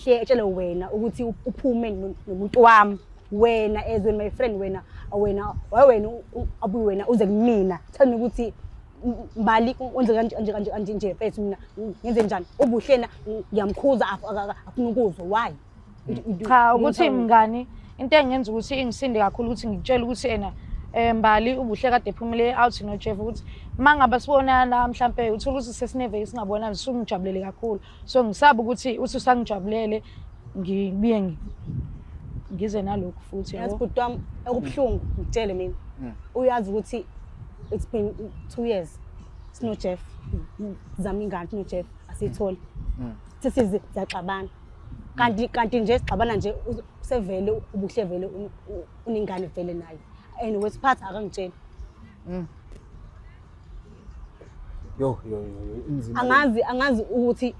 Ubuhle etshele wena ukuthi uphume nomuntu wami wena as when my friend, wena wena wena abuye wena uze kumina, tell me ukuthi Mbali wenze kanje kanje kanje kanje nje, mfethu, mina ngenze njani? Ubuhle na ngiyamkhuza, afuna ukuzwa why. Cha, ukuthi mngani, into engenza ukuthi ingisinde kakhulu ukuthi ngikutshele ukuthi ena Mbali, ubuhle kade ephumile out noJeff, ukuthi uma ngabe sibonana mhlampe uthola ukuthi sesineveki singabonani, sungijabulele kakhulu, so ngisaba ukuthi uthi usangijabulele ngibuye ngize nalokhu futhi. Yazi yabo. Bhuti wami, okubuhlungu ngitshele mina, uyazi ukuthi it's been 2 years sino-Jeff, zama ingane sino-Jeff, asiyitholi. Sesize siyaxabana, kanti nje sixabana nje usevele ubuhle vele unengane vele naye, and wesiphatha akangitsheli. Yo yo yo, inzima. Angazi ukuthi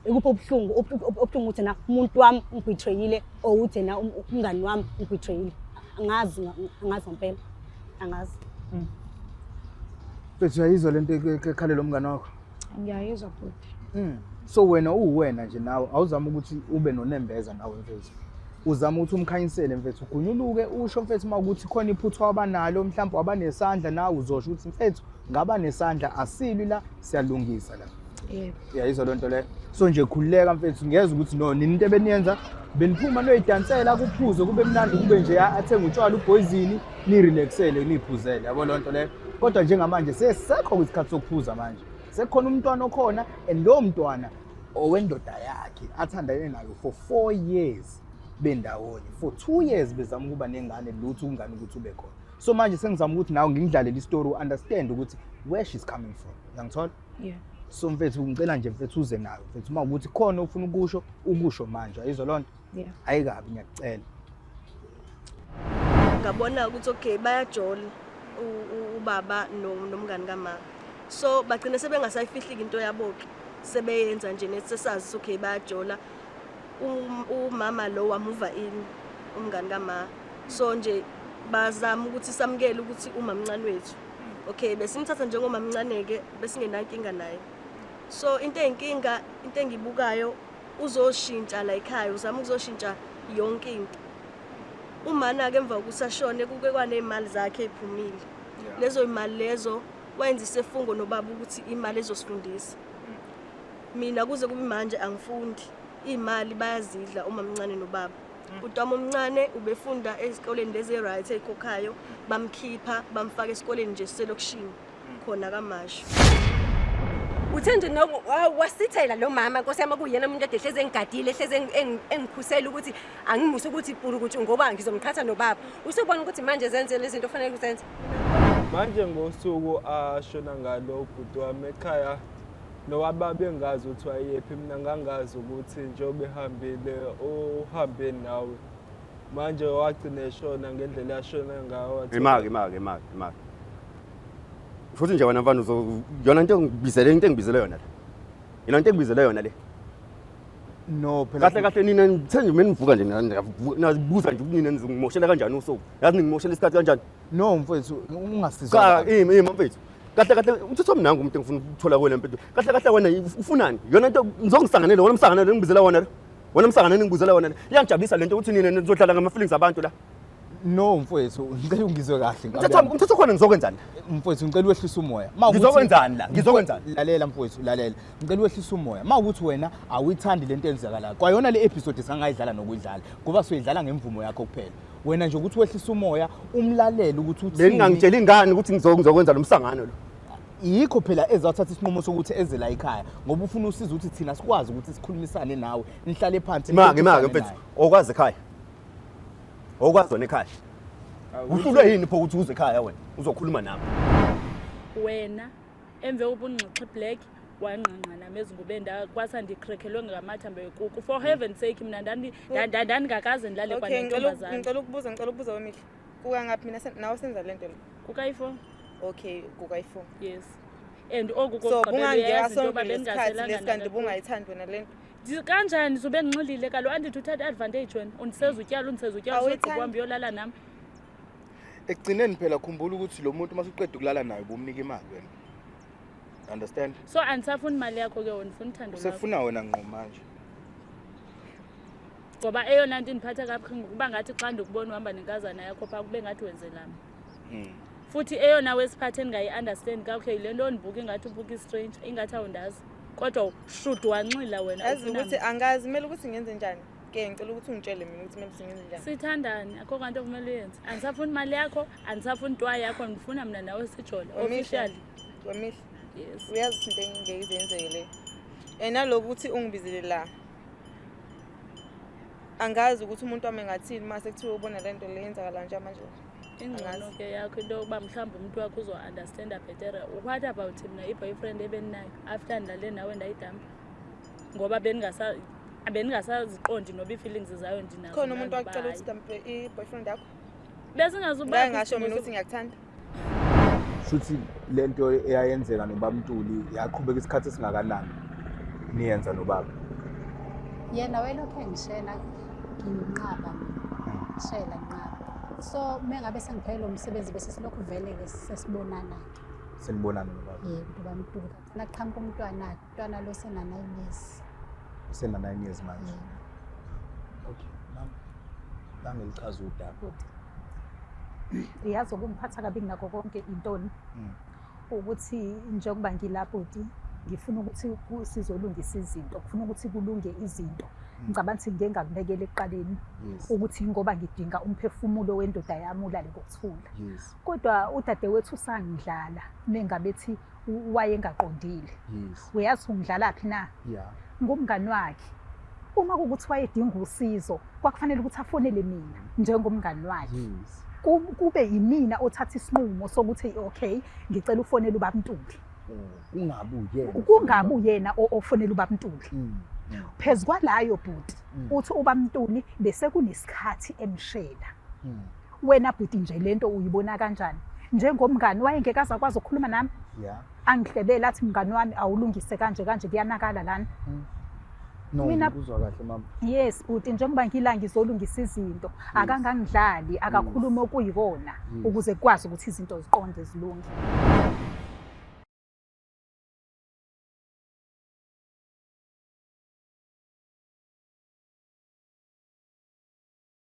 ikuphi obuhlungu, ukuthi na umuntu wami ungibetrayile or ukuthi na umngani wami ungibetrayile. Angazi ngempela, angazi. Mfethu, uyayizwa lento ekhalela umngane wakho? Ngiyayizwa, bhuti. So wena uwena nje nawe awuzama ukuthi ube nonembeza nawe, mfethu. Uzama ukuthi umkhanyisele, mfethu, ugunyuluke usho, mfethu, uma ukuthi khona iphutha wabanalo, mhlawumbe wabanesandla nawe, uzosho ukuthi, mfethu, ngaba nesandla, asilwi la, siyalungisa la. Yebo. Uyayizwa loo nto leyo? So nje khululeka, mfethu, ngiyeza ukuthi no nini into ebeniyenza, beniphuma noyidansela, kuphuzwe, kube mnandi, kube nje athenge utshwala upoison, nirelaxele, niphuzele, yabo loo nto leyo. Kodwa njengamanje sesekho kwisikhathi sokuphuza, manje sekukhona umntwana okhona, and lowo mntwana owendoda yakhe athandane nayo for 4 years, bendawonye for 2 years, bezama ukuba nengane, lutho ungane ukuthi ube khona. So manje sengizama ukuthi nawe ngingidlalele isitori, u-understand ukuthi where she's coming from, uyangithola? Yeah. So mfethu, ngicela nje, mfethu, uze nayo, mfethu, uma ukuthi khona ofuna ukusho, ukusho manje, ayizwa loo nto? Yeah. Ayikabi, ngiyakucela. Ngabona ukuthi okay, bayajola ubaba nomngani kama, so bagcina sebengasayifihli into yabo-ke, sebeyenza nje nethi sesazi ukuthi okay, bayajola. Umama lo wamuva in umngani kama, so nje bazama ukuthi samukele ukuthi umamncane wethu, okay, besimthatha njengomamncane-ke, besingenankinga naye. So into eyinkinga, into engibukayo, uzoshintsha la ekhaya, uzama ukuzoshintsha yonke into. Umana-ke emva kokuthi ashone kuke kwaney'mali zakhe ey'phumile, lezo y'mali lezo wayenza isefungo nobaba ukuthi imali ezosifundisa. Mina kuze kube manje angifundi, iy'mali bayazidla umamncane nobaba. Utwami omncane ubefunda ezikoleni lezi e-right ey'khokhayo, bamkhipha bamfaka esikoleni nje siselokishini khona kaMashu. Uthe nje wasithela lo mama, nkosi yami, kuyena umuntu ede hlezi engigadile, hlezi engikhusela ukuthi angimuse ukuthi purukutshu ngoba ngizomqhatha nobaba. Usubona ukuthi manje zenze lezi zinto ofanele uzenze. Manje ngosuku ashona ngalo ubhuti wami ekhaya, nowaba bengazi ukuthi wayephi, mina ngangazi ukuthi njengoba ehambile uhambe nawe. Manje wagcina eshona ngendlela ashona ngayo. Imaki, imaki, imaki, imaki. Futhi nje wena mfana, uzo yona into engibizele, into engibizele yona le. Yona into engibizele yona le. No phela. Kahle kahle nina nithe nje mina nivuka nje nazibuza nje ukuthi nina nizongimoshela kanjani usuku. Yazi ningimoshela isikhathi kanjani? No mfethu, ungasizwa. Cha, imi imi mfethu. Kahle kahle umthetho wami nangu umuntu engifuna ukuthola kuwena, mfethu. Kahle kahle wena ufunani? Yona into ngizongisanganele wona umsanganele engibizela wona lo. Wona umsanganele engibizela wona le. Iyangijabulisa lento ukuthi nina nizodlala ngama feelings abantu la. No mfethu, ngicela ungizwe kahle. Umthetho wami, umthetho khona ngizokwenzani? Mfethu, ngicela wehlise umoya. Ma ukuthi- Ngizokwenzani la? Ngizokwenzani? Lalela mfethu, lalela. Ngicela wehlise umoya. Ma ukuthi wena awuyithandi lento eyenzakalayo. Kwayona le episode sangayidlala nokuyidlala ngoba soyidlala ngemvumo yakho kuphela. Wena nje ukuthi wehlise umoya, umlalele ukuthi uthini. Bengingangitsheli ingane ukuthi ngizokwenza lo msangano lo. Yikho phela ezathatha isinqumo sokuthi eze la ekhaya ngoba ufuna usizo ukuthi thina sikwazi ukuthi sikhulumisane nawe, nihlale phansi. Imake, imake nixoxisane mfethu. naye. Okwazi ekhaya. Okwazi wena ekhaya. Uhlulwe yini pho ukuthi uze ekhaya wena uzokhuluma nami? Wena emve kokuba ungxoxe black wangqangqa nami ezingubeni, kwasa ndikrekhelwe ngamathambo ekuku. For heaven sake, mna ndandingakaze ndilale Okay, ngicela kwanentombazana. ngicela ukubuza wemihla. Kuka ngaphi mina nawe senza lento le? Kukayi-4. Okay, kukayi-4. Yes, and oku So kokugqibela bungangeka uyayazi into sonke yoba lesikhathi bendingaselanga lesi kanti nakakhulu. bungayithandi wena lento. Kanjani sube ndinxilile kaloku? Andithi uthatha i-advantage wena, undiseza utyala, undiseza utyala, Awuyithandi? sogqiba uhambe uyolala nam. Ekugcineni phela khumbula ukuthi lo muntu uma usuqeda ukulala naye ubumnika imali wena, understand? So andisafuni imali yakho ke wena, ufuna uthando lwakho. Usefuna wena ngqo manje. Ngoba eyona nto indiphatha kabuhlungu kuba ngathi xa ndikubona uhamba nenkazana yakho phaa kube ngathi wenzelami. Futhi eyona wesiphathe endingayi-understand kakuhle yile nto ondibuka ingathi ubuka i-stranger, ingathi awundazi. Kodwa should wanxila wena. Yazi ufuna ukuthi mna. angazi kumele ukuthi ngenze njani. Ke ngicela ukuthi ungitshele mina ukuthi kumele ukuthi ngenze njani. Sithandane, akho kwanto okumele uyenze. Andisafuni imali yakho, andisafuni ntwa yakho, ndifuna mna nawe sijole Wemihle. officially. Wemihle. Yes. Uyazi ukuthi into engeke ize yenzeke le. And naloku ukuthi ungibizele la. Angazi ukuthi umuntu wami engathini mase kuthiwa ubona le nto le yenzakala nje manje. Ingcono Angazi. ke yakho into yokuba mhlawumbi umntu wakho uzo-understanda bhetere. What about mna i-boyfriend ebendinayo after ndilale nawe ndayidampa? Ngoba bendingasaziqondi noba ii-feelings zayo ndinazo. Khona umuntu na wakucela noba ukuthi dampe i-boyfriend yakho? hayi. Besingazuba Ngake ngasho mina ukuthi ngiyakuthanda. Shuthi lento eyayenzeka noBab'Ntuli yaqhubeka isikhathi esingakanani niyenza nobaba? Yena wayelokhu engishela nginqaba mina. Ngishela nginqaba. So mengabe sengiphelelwe umsebenzi bese silokhu vele-ke sesibonana-ke. Senibonana nobaba. Yebo, uBab'Ntuli. Naqhamuka umntwana-ke, umntwana lo sena-9 years. Usena 9 years manje. Yebo. Okay, mama. Nangelichaza udaba. Uyazi okungiphatha kabi kunakho konke intoni? Ukuthi njengoba ngilapho bhuti, ngifuna ukuthi sizolungisa izinto, ngifuna ukuthi kulunge izinto. Ngicabanga ukuthi ngike ngakubekela ekuqaleni ukuthi ngoba ngidinga umphefumulo wendoda yami ulale ngokuthula. Kodwa udadewethu usangidlala mengabe ethi wayengaqondile. Uyazi ungidlalaphi na? Ngumngani wakhe. Uma kuwukuthi wayedinga usizo, kwakufanele ukuthi afonele mina njengomngani wakhe. Kube yimina othatha isinqumo sokuthi okay, ngicela ufonele uBab'Ntuli. Kungabi uyena. Kungabi uyena ofonela uBab'Ntuli. Phezu kwalayo bhuti, uthi uBab'Ntuli bese kunesikhathi emshela. Wena bhuti nje lento uyibona kanjani? Njengomngani wayengeke aze akwazi ukukhuluma nami. Angihlebele athi mngani wami awulungise kanje kanje kuyanakala lana. No, Mina- ngikuzwa kahle mama. Yes bhuti, njengoba ngila ngizolungisa izinto, akangangidlali, akakhuluma okuyikona ukuze kukwazi ukuthi izinto ziqonde zilunge.